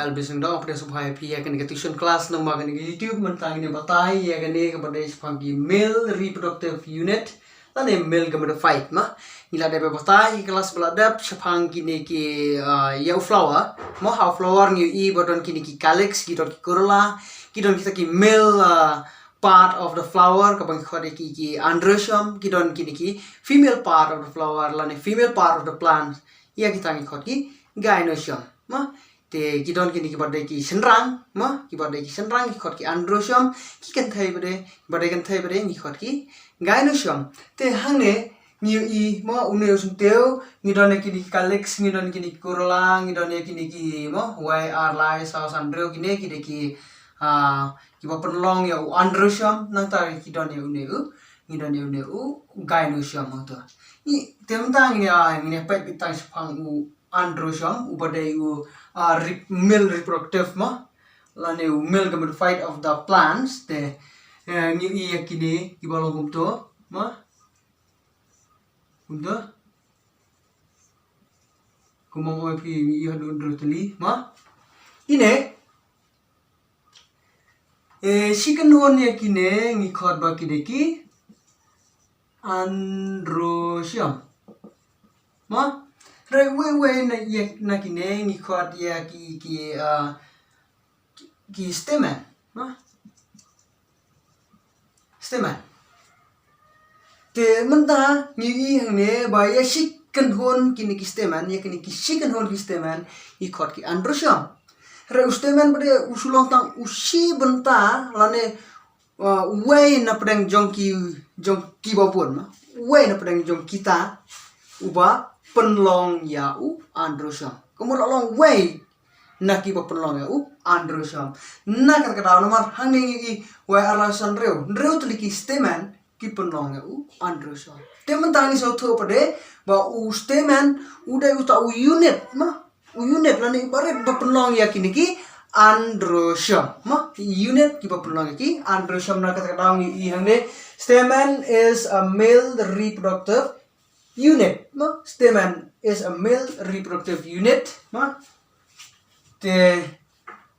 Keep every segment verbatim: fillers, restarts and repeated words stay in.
Bad sngewbha pdiang sngewbha ïa phi ïa kane ka tuition class namar kane ka YouTube. Mynta ngin ïa batai ïa kane kaba dei shaphang ki male reproductive unit lane male gametophyte ma. Ngi la dep batai ïa ka class ba la dep shaphang kine ki, ah, ïa u flower. Ma, ha u flower ngi ïohi ba don kine ki calyx, ki don ki corolla, ki don kita ki male, ah, part of the flower, kaba ngi khot ïa ki, ki androecium, ki don kine ki female part of the flower lane female part of the plant, ïa kita ngi khot ki gynoecium. Ma, te ki don kine kiba dei ki shynrang, ma, kiba dei ki shynrang ngi khot ki androecium, ki kynthei ba dei, ba dei kynthei ba dei ngi khot ki gynoecium. Te hangne ngi ïohi ma, une u syntiew, ngi don ïa kine ki calyx, ngi don kine ki corolla, ngi don ïa kine ki ma, wei, ar, lai, saw, san, hynriew, kine ki dei ki, ah, kiba pynlong ïa u androecium, nangta ki don ïa une u, ngi don ïa une u gynoecium hangto. Ngi, te mynta ngin ïa, ngin ïa peit beit tang shaphang u androecium, uba dei u, ah, rep-, male reproductive ma, lane u male gametophyte of the plants, te, eh, ngi ïohi ïa kine kiba long kumto ma. Kumta. Kumba ong phi, ngi ïohi haduh hynriew tylli ma. Ine. Eh, shi kynhun ïa kine ngi khot ba ki dei ki androecium. Ma, hynrei wei wei na ïa, na kine ngi khot ïa ki, ki, ah, ki stamen. Ma, stamen. Te mynta ngi ïohi hangne ba ïa shi kynhun kine ki stamen, ïa kine ki shi kynhun ki stamen, ngi khot ki androecium. Hynrei u stamen ba dei u shu long tang u shi bynta lane, uh, wei na pdeng jong ki, jong kiba bun ma. Wei na pdeng jong kita uba pynlong ïa u androecium. Kumba la long wei na kiba pynlong ïa u androecium. Na kata ka daw namar hangne ngi ïohi wei, ar, lai, saw, san, hynriew, hynriew tylli ki stamen ki pynlong ïa u androecium. Te mynta ngi sngewthuh pat de ba u stamen u dei uta u unit ma, u unit lane i barit ba pynlong ïa kine ki androecium ma, unit kiba pynlong ïa ki androecium. Na kata ka daw ngi ïohi hangne, stamen is a male reproductive unit ma, stamen is a male reproductive unit ma. Te,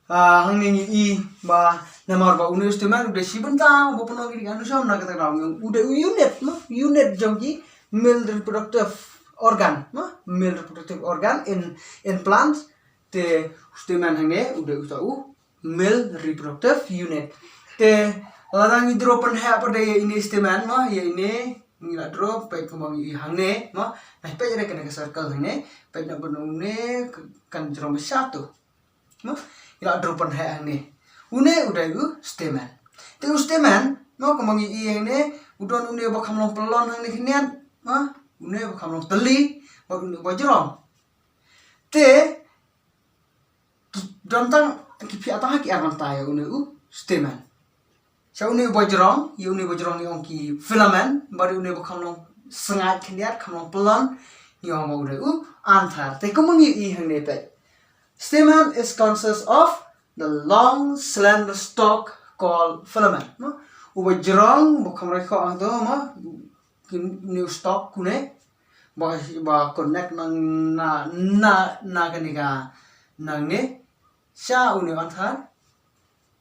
ah, hangne ngi ïohi ba namar ba une u stamen u dei shi bynta uba pynlong ïa kine ki androecium, na kata ka daw ngi ong u dei u unit ma, unit jong ki male reproductive organ ma, male reproductive organ in, in plants. Te u stamen hangne u dei uta u male reproductive unit. Te lada ngi draw pynheh pat de ïa ine i stamen ma, ïa ine ngi la draw, peit kumba ngi ïohi hangne ma. Nai peit ïa kane ka circle hangne, peit na ban une ka, kan jrong ba sha to. Ma, ngi la draw pynheh hangne. Une u dei u stamen. Te u stamen ma, kumba ngi ïohi hangne, u don une ba kham long pyllun hangne khyndiat ma, une ba kham long tylli, bad une ba jrong. Te ki don tang, ki phiah tang ha ki ar bynta ïa une u stamen. Sha une uba jrong, ïa une uba jrong ngi ong ki filament, bad une ba kham long sngaid khyndiat, kham long pyllun, ngi ong ba u dei u anther. Te kumba ngi ïohi hangne peit, stamen is consists of the long slender stalk called filament. Ma, uba jrong ba kham roi khoh hangto ma, une u stalk une ba, ba connect na, na, na, na kane ka, nangne sha une u anther.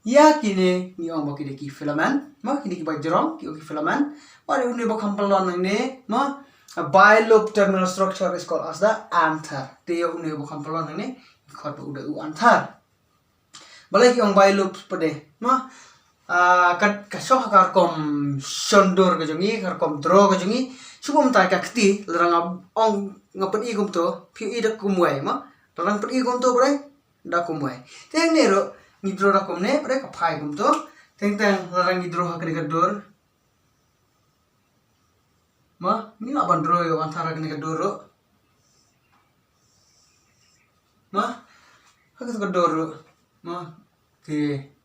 Ïa kine ngi ong ba ki dei ki filament ma, kine kiba jrong ki ong ki filament. Bad une ba kham pyllun nangne ma, a bilobe terminal structure is called as the anther. Te ïa une ba kham pyllun nangne ngi khot ba u dei u anther. Balei ki ong bilobes pat de ma? Ah, ka, ka shong ha ka rukom shondur ka jong ngi, ka rukom draw ka jong ngi. Shu bam tai ka kti, lada nga ong, nga pyni kumto, phi ïohi da kumwei ma. Lada nga pyni kumto pat de, da kumwei. Te hangne ruh ngi draw da kumne pat de, ka phai kumto. Teng teng lada ngi draw ha kane ka dur. Ma, ngi lah ban draw ïa u anther ha kane ka dur ruh. Ma, ha kane ka dur ruh. Ma, te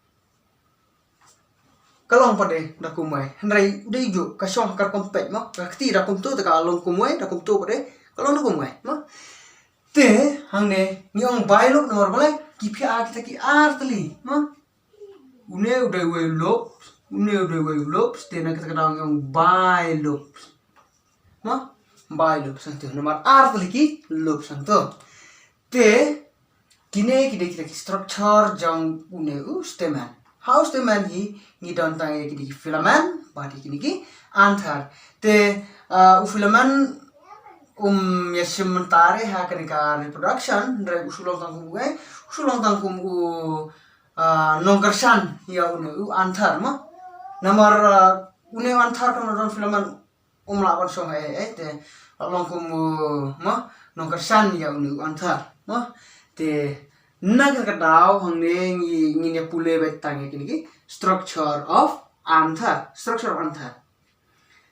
ka long pat de da kumwei. Hynrei u dei juh, ka shong ha ka rukom peit ma. Ka kti da kumto, te ka long kumwei da kumto pat de, ka long da kumwei ma. Te hangne ngi ong bilobe namar balei? Ki phiah kita ki ar tylli ma. Une u dei uwei u lobe, une u dei uwei u lobe, te na kata ka daw ngi ong bilobes. Ma, bilobes hangto, namar ar tylli ki lobes hangto. Te Kine ki dei kita ki structure jong une u stamen. Ha u stamen hi ngi don tang ïa ki dei ki filament bad ïa kine ki anther. Te, uh, u filament um ïa shim mynta re ha kane ka reproduction re u shu long tang kum u, eh, u shu long tang kum u, uh, nongkyrshan ïa une u anther mo. Namar, uh, une u anther kam don filament um lah ban shong eh eh te long kum u mo nongkyrshan ïa une u anther mo. Te na ka daw hangne ngi ngin ïa pule beit tang ïa kine ki structure of anther, structure of anther.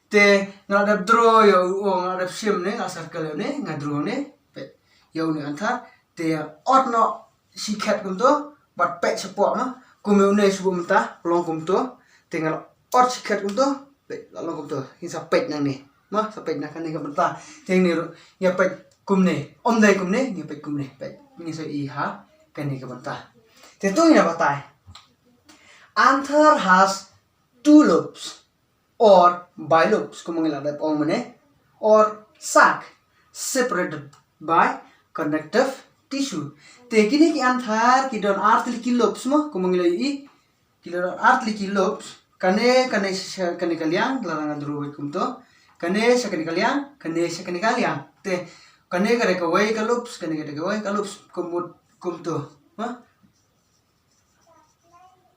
Te nga la dep draw ïa u, nga la dep shim ne, nga circle ïa une, nga draw ne, peit ïa une anther. Te ot noh shi khet kumto bad peit shapoh ma. Kum ïa une shu buh mynta long kumto. Te nga la ot shi khet kumto, peit la long kumto. Ngin sa peit nangne ma, sa peit na kane ka bynta. Te ngi ruh ïa peit kumne, ym dei kumne, ïa peit kumne, peit. Ngin sa i ha kane ka bynta. Te to ngin ïa batai. Anther has two lobes or bilobes, kumba ngi la dep ong mynne, or sac separated by connective tissue. Te kine ki anther ki don ar tylli ki lobes mo, kumba ngi la ïohi, ki don ar tylli ki lobes, kane, kane sha kane ka liang, la nga draw kumto, kane sha kane ka liang, kane sha kane ka liang. Te kane ka dei kawei ka lobes, kane ka dei kawei ka lobes, kum, kumto. Ha?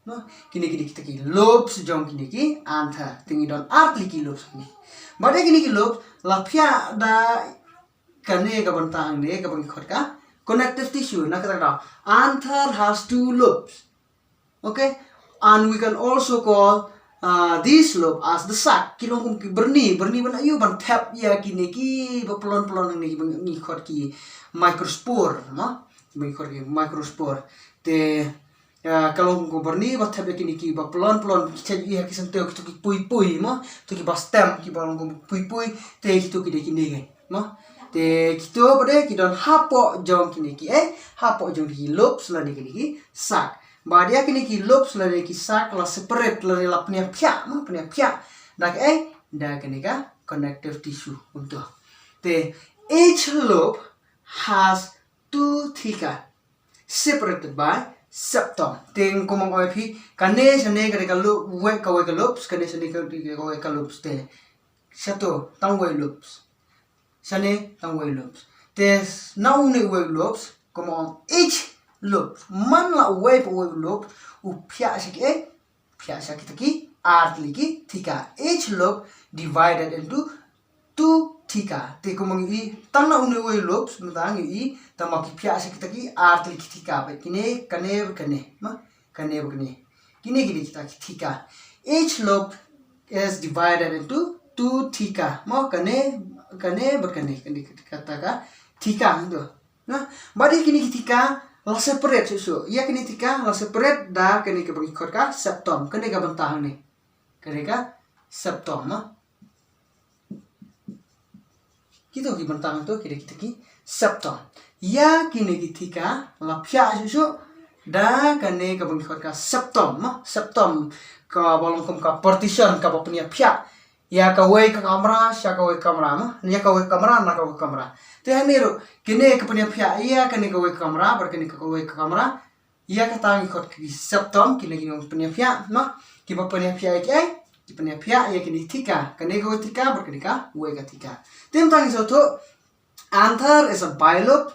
No, kine, kine kita ki lobes jong kine ki anther. Te ngi don ar tylli ki lobes hangne. Bad ïa kine ki lobes la phiah da kane ka bynta hangne kaba ngi khot ka connective tissue. Na kata ka daw, anther has two lobes. Okay? And we can also call, uh, this lobe as the sac. Ki long kum ki byrni, byrni ban ïoh ban thep ïa kine kiba pyllun pyllun hangne kiba ngi khot ki microspore, no? Kiba ngi khot ki microspore. Te, uh, ka long kum ka byrni ba thep ïa kine kiba pyllun pyllun, ki thep ïa ki senteu, kito ki pui pui mo, kito kiba stem, kiba long kum pui pui, te kito ki dei kine ki, mo. Te kito pat de ki don hapoh jong kine ki, eh, hapoh jong ki lobes lane kine ki sac. Bad ïa kine ki lobes lane ki sac la separate lane la pynïaphiah, mo, pynïaphiah da ka, eh, da kane ka connective tissue kumto. Te each lobe has two theca separated by septum. Te kumba nga ong ïa phi, kane shane ka dei ka lobe, wei, kawei ka lobes, kane shane ka dei kawei ka lobes te. Shato tang wei lobes. Shane tang wei lobes. Te na une wei lobes, kumba ong each lobe. Man la wei pa wei lobe, u phiah sha ki, eh, phiah sha kita ki ar tylli ki theca. Each lobe divided into two theca. Te kumba ngi i tang na une wei lobes, mynta ngi i tang ba ki phiah sha kita ki ar tylli ki theca. Bad kine, kane, kane, ma, kane, bad kane. Kine, kine kita ki theca. Each lobe is divided into two theca. Mo, kane, kane, bad kane, kane kata ka theca hangto. Na, bad ïa kine ki theca la separate shuh shuh. Ïa kine theca la separate da kane kaba ngi khot ka septum. Kane ka bynta hangne. Kane ka septum, ma. Kito ki bynta hangto ki dei kita ki septum. Ïa kine ki theca la phiah shuh shuh da kane kaba ngi khot ka septum, ma. Septum kaba long kum ka partition kaba pynïaphiah. Ïa kawei ka kamra sha kawei kamra, ma. Ïa kawei kamra na kawei kamra. Te hangne ruh kine ka pynïaphiah ïa kane kawei kamra bad kane kawei kamra. Ïa kata ngi khot ki septum, kine ki nongpynïaphiah, ma. Kiba pynïaphiah ïa ki, eh, ki pynïaphiah ïa kine theca. Kane kawei theca bad kane kawei ka theca. Te mynta ngin sngewthuh, anther is a bilobe,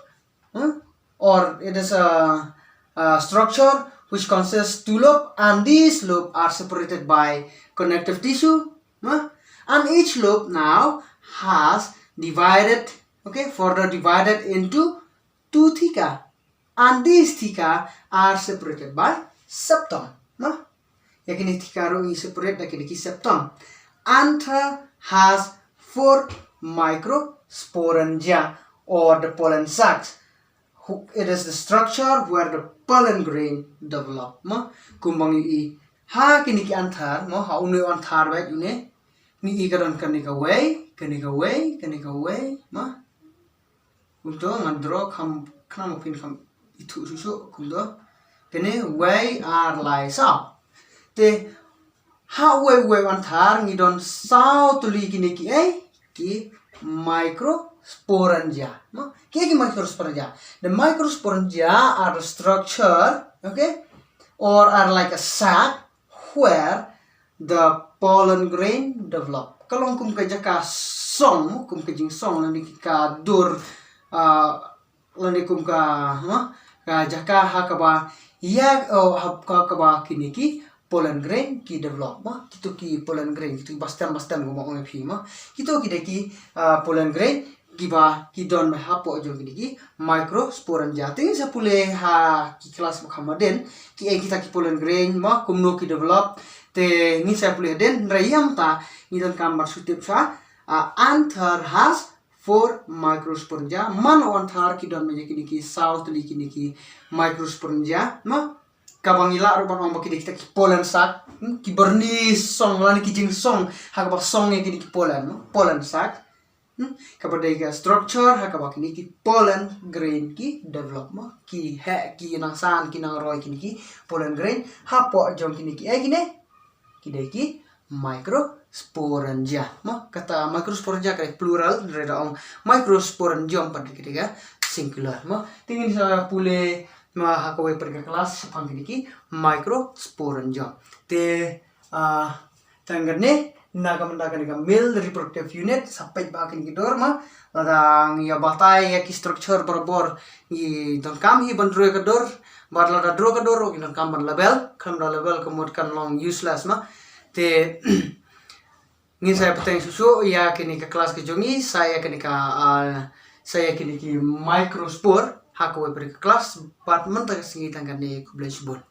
huh? Or it is a, a structure which consists two lobe, and these lobe are separated by connective tissue, huh? And each lobe now has divided, okay, further divided into two theca, and these theca are separated by septum, no? Ïa kine theca ruh ngi separate da kine ki septum. Anther has four microsporangia, or the pollen sacs. Who, it is the structure where the pollen grain develop, mo? Kumba ngi i ha kine ki anther, mo, ha une u anther beit une, ngi i ka don kane kawei, kane kawei, kane kawei, mo? Kumto ngan draw kham, khnang ba phin kham ithuh shuh shuh kumto. Kane wei ar lai saw. Te ha wei wei u anther ngi don saw tylli kine ki, eh, ki microsporangia, mo? Kiei ki microsporangia? The microsporangia are the structure, okay, or are like a sac where the pollen grain develop. Ka long kum ka jaka song, kum ka jingsong, lane ki ka dur, ah, lane kum ka, ha, ka jaka ha kaba ïa, oh, ha ka, kaba kine ki pollen grain ki develop, ma. Kito ki pollen grain, kito ki ba stem, ba stem kumba ong ïa phi, ma. Kito ki dei ki, ah, pollen grain kiba ki don hapoh jong kine ki microsporangia. Te ngin sa pule ha ki klas ba kham hadien kiei kita ki pollen grain, ma, kumno ki develop. Te ngin sa pule hadien, hynrei ïa mynta ngi donkam ban shu tip shuwa, ah, anther has four microsporangia. Man u anther ki don ma ïa kine ki saw tylli kine ki microsporangia, ma. Kaba ngi lah ruh ban ong ba ki dei kita ki pollen sac, hmm, ki byrni song lane ki jingsong ha kaba song ïa kine ki pollen, no? Pollen sac. Hmm, kaba dei ka structure ha kaba kine ki pollen grain ki develop, ma. Ki heh, ki nang san, ki nang roi kine ki pollen grain hapoh jong kine ki, eh, kine ki dei ki microsporangia, ma. Kata microsporangia ka dei plural, hynrei da ong microsporangium pat ka dei ka singular, ma. Te ngin sa pule, ma, ha kawei pat ka klas shaphang kine ki microsporangium. Te, ah, tang kane, na ka mynta kane ka male reproductive unit, sa peit ba kine ki dur, ma. Lada ngi ïa batai ïa ki structure barabor, ngi donkam hi ban draw ka dur, bad lada draw ka dur ruh ngi donkam ban label, khlem da label ka mut kan long useless, ma. Te ngin sa ïa pateng shuh shuh ïa kane ka klas ka jong ngi, sa ïa kane ka, ah, sa ïa kine ki microspore ha kawei pat ka klas. Bad mynta ka sngi tang kane, khublei shibun.